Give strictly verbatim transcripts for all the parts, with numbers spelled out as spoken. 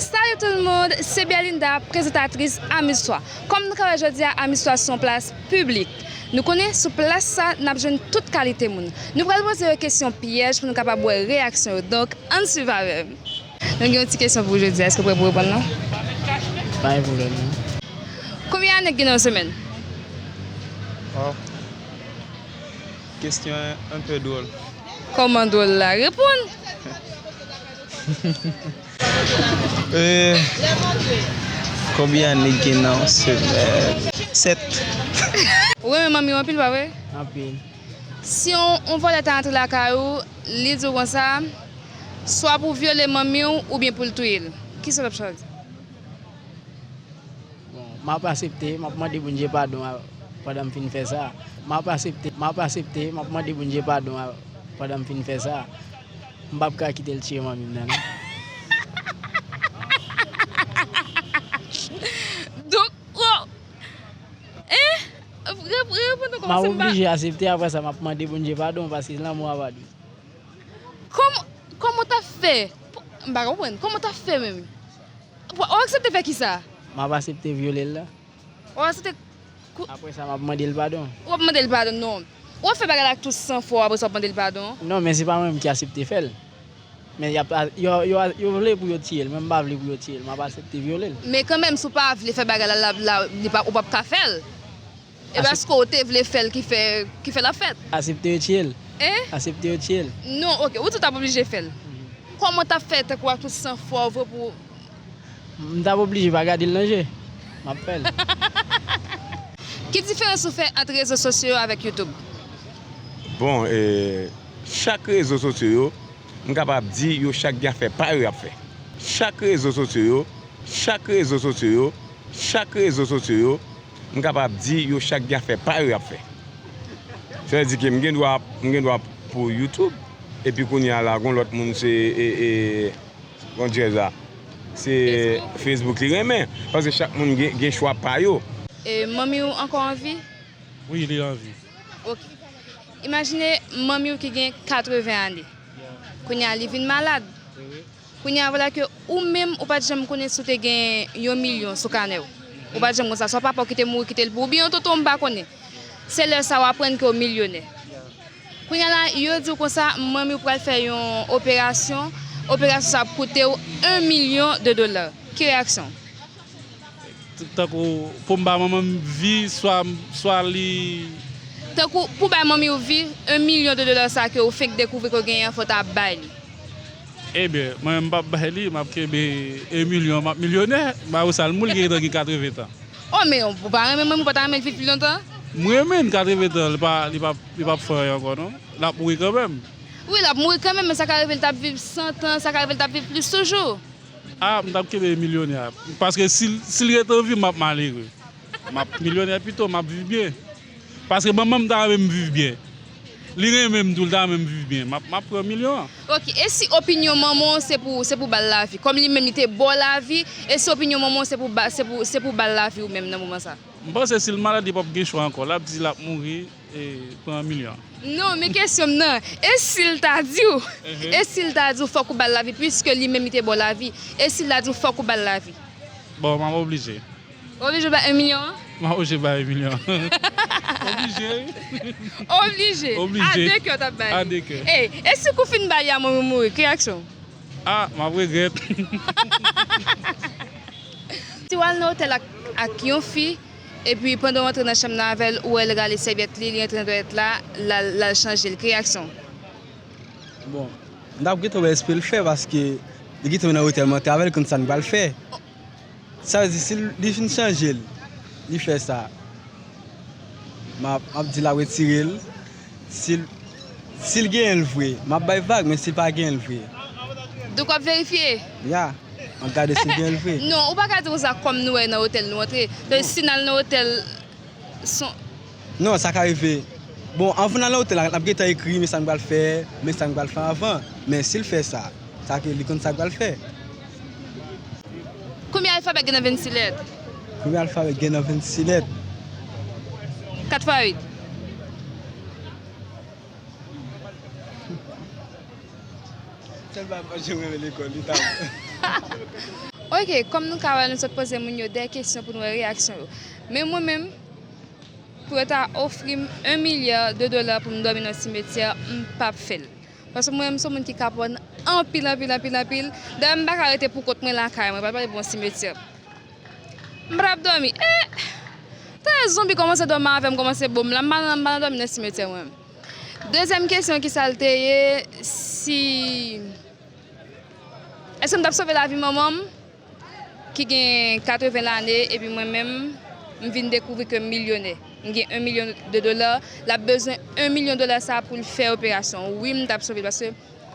Salut tout le monde, c'est Belinda, prezantatris Amuse-toi. Kòm nou ka wè jodi a, Amuse-toi se yon plas piblik. Nou konnen sou plas sa, n ap jwenn tout kalite moun. Nou pral poze yo kesyon pyèj pou nou kapab wè reyaksyon yo. Donk, ann swiv avè m. Nou gen yon ti kesyon pou ou jodi a, èske w prè pou reponn lan? Pa gen pwoblèm, non. Konbyen ane k gen nan yon semèn? Oh. Question un peu drôle. Kòman dwòl la? Reponn! Euh, konbyen ane gen nan yon semèn? Sèt. Ou renmen manmi w anpil, pa vre? Anpil. Si yon, yon vòlè ta antre lakay ou, li di w konsa, swa pou vyole manmi w oubyen pou l touye l, kisa w t ap chwazi? Bon, m ap asepte, m ap mande Bondye padon a, pandan m fin fè sa. M ap asepte, m ap asepte, m ap mande Bondye padon a, pandan m fin fè sa. M p ap ka kite l tiye manmi m nan, non. Donk, oh, eh, re-, reponn ankò, m ap oblije asepte, apre sa, m ap mande Bondye padon, paske lanmou a pa dous. Kòman, kòman w t ap fè? M pa konprann. Kòman w t ap fè menm? W ap aksepte fè kisa? M ap aksepte vyole l la. W ap aksepte kou- Apre sa, m ap mande l padon. W ap mande l padon, non. W ap fè bagay la ak tout sanfwa w, apre sa w ap mande l padon? Non, men se pa mwen menm ki aksepte fè l. Men y ap, yo, yo, yo vle pou yo tiye l, men m pa vle pou yo tiye l, m ap aksepte vyole l. Men kanmenm, si w pa vle fè bagay la, la, la, li pa, ou p ap ka fè l. E paske w te vle fè l ki fè, ki fè l ap fèt. Aksepte yo tiye l. Hein? Aksepte yo tiye l. Non, ok, ou di w t ap oblije fè l. Kòman w t ap fè tankou ak tout sanfwa w vre pou... M t ap oblije pa gade l nan je. M ap fè l. Ki diferans ou fè ant rezo sosyo yo avèk YouTube? Bon, eh, chak rezo sosyo yo, m kapab di yo chak gen afè pa yo y ap fè. Chak rezo sosyo yo, chak rezo sosyo yo, chak rezo sosyo yo, m kapab di yo chak gen afè pa yo y ap fè. Sa vle di ke m gen dwa, m gen dwa pou YouTube, epi kounye a la, gon lòt moun se, e, e, kòman dirè sa? Se Facebook li renmen, paske chak moun gen, gen chwa pa yo. E manmi w ankò an vi? Wi, li an vi. Ok. Imajine manmi w ki gen katreven ane. Kounye a, li vin malad. Kounye a, vwala ke ou menm, ou pa t janm konnen si w te gen yon milyon sou kanè w. Ou pa t janm konn sa. Swa papa w ki te mouri kite l pou ou, oubyen yon tonton w, m pa konnen. Se lè sa a w aprann ke w milyonè. Kounye a la, yo di w konsa, manmi w pral fè yon operasyon. Operasyon sa a ap koute w un million de dola. Ki reyaksyon w? T-, tankou pou m ba manman m vi, swa, swa li... Tankou pou bay manmi w vi, un million de dola sa ke w fenk dekouvri ke w genyen an, fò w ta bay li. Ebyen, mwen menm m p ap bay li, m ap kenbe un million, m ap milyonè. Ba ou sa, l mouri, li gentan gen katreven tan. Oh, men ou pa renmen manmi w, ou pa ta renmen l viv pi lontan? M renmen l, katreven tan, li pa, li p ap, li p ap fè anyen ankò, non. L ap mouri kanmenm. Wi, l ap mouri kanmenm, men sa ka rive l t ap viv san tan, sa ka rive l t ap viv plis toujou. A, m t ap kenbe milyonè a. Paske si l, si l ret an vi, m ap malere. M ap milyonè pito, m ap viv byen. Paske manman m ta renmen m viv byen. Li renmen m tou, l ta renmen m viv byen. M ap, m ap pran milyon an. Ok, e si opinyon manman w se pou, se pou ba l lavi? Kòm li menm li te ba w lavi, e si opinyon manman w se pou ba, se pou, se pou ba l lavi ou menm nan moman sa? M panse si l malad, li p ap gen chwa ankò. L ap di l ap mouri. E, pran milyon. Non, men kesyon m nan, e si l ta di w, e si l ta di w fòk ou ba l lavi, piske li menm li te ba w lavi, e si l ta di w fòk ou ba l lavi? Bon, m ap oblije. Ou oblije bay un million an? M ap oblije bay un million. Oblije, wi. Oblije. Oblije. A de kè w t ap bay li. A de kè. E, e si kou fin ba li a, manmi w mouri, ki reyaksyon w? A, m ap regrèt. Si w al nan otèl ak, ak yon fi, epi pandan w antre nan chanm nan avè l, ou wè l rale sèvyèt li, li antre nan twalèt la, l al, l al chanje l, ki reyaksyon w? Bon, m t ap gentan wè espre l fè, paske li gentan nan otèl, m antre avè l, konn sa n pral fè. Sa vle di, si l, li fin chanje l, li fè sa, m ap, m ap di l ap retire l. Si l, si l genyen l vre, m ap bay vag, men si l pa genyen l vre. Donk w ap verifye? Ya, m ap gade si l genyen l vre. Non, ou pa ka di konsa kòm nou wè nan otèl nou antre. Donk si n al nan otèl, son... Non, sa ka rive. Bon, anvan n al nan otèl la, n ap gentan ekri men sa n pral fè, men sa n pral fè anvan. Men si l fè sa, sa vle di li konn sa l pral fè. Konbyen alfabè gen nan vennsis lèt? Konbyen alfabè gen nan vennsis lèt? Kat fwa uit. Sèl bagay m pa janm renmen lekòl, li ta. Ok, kòm nou ka wè, nou sot poze moun yo de kesyon pou nou wè reyaksyon yo. Men mwen menm, pou yo ta ofri m yon milya de dola pou m dòmi nan simetyè, m p ap fè l. Paske mwen menm, m se yon moun ki kapòn anpil, anpil, anpil, anpil. Dayè, m pa ka rete pou kont mwen lakay mwen, pa pale pou yon simetyè. M pa t ap dòmi. Eh! Tande zonbi kòmanse dòmi avè m, kòmanse bo m la, m pa nan, m pa nan dòmi nan simetyè mwen menm. Dezyèm kesyon, ki sa l te ye, si Èske m t ap sove lavi manman m, ki gen katreven lane, epi mwen menm, m vin dekouvri ke m milyonè. M gen yon milyon de dola, l ap bezwen yon milyon dola sa pou l fè operasyon. Wi, m t ap sove l, paske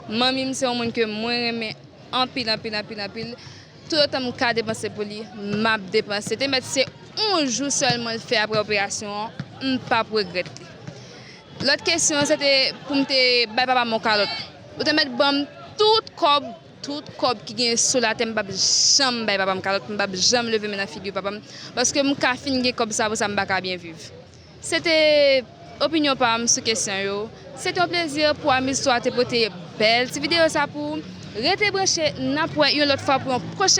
manmi m se yon moun ke mwen renmen anpil, anpil, anpil, anpil. Toutotan m ka depanse pou li, m ap depanse. Te mèt se yon jou sèlman l fè apre operasyon an, m p ap regrèt li. Lòt kesyon an, se te pou m te bay papa m yon kalòt. Ou te mèt ban m tout kòb, tout kòb ki gen sou latè, m p ap janm bay papa m kalòt, m p ap janm leve men nan figi papa m, paske m ka fin gen kòb sa, pou sa m pa ka byen viv. Se te opinyon pa m sou kesyon yo. Se te yon plezi pou Amiztwa te pote bèl ti videyo sa pou ou. Rete branche, n ap wè yon lòt fwa pou yon pwochèn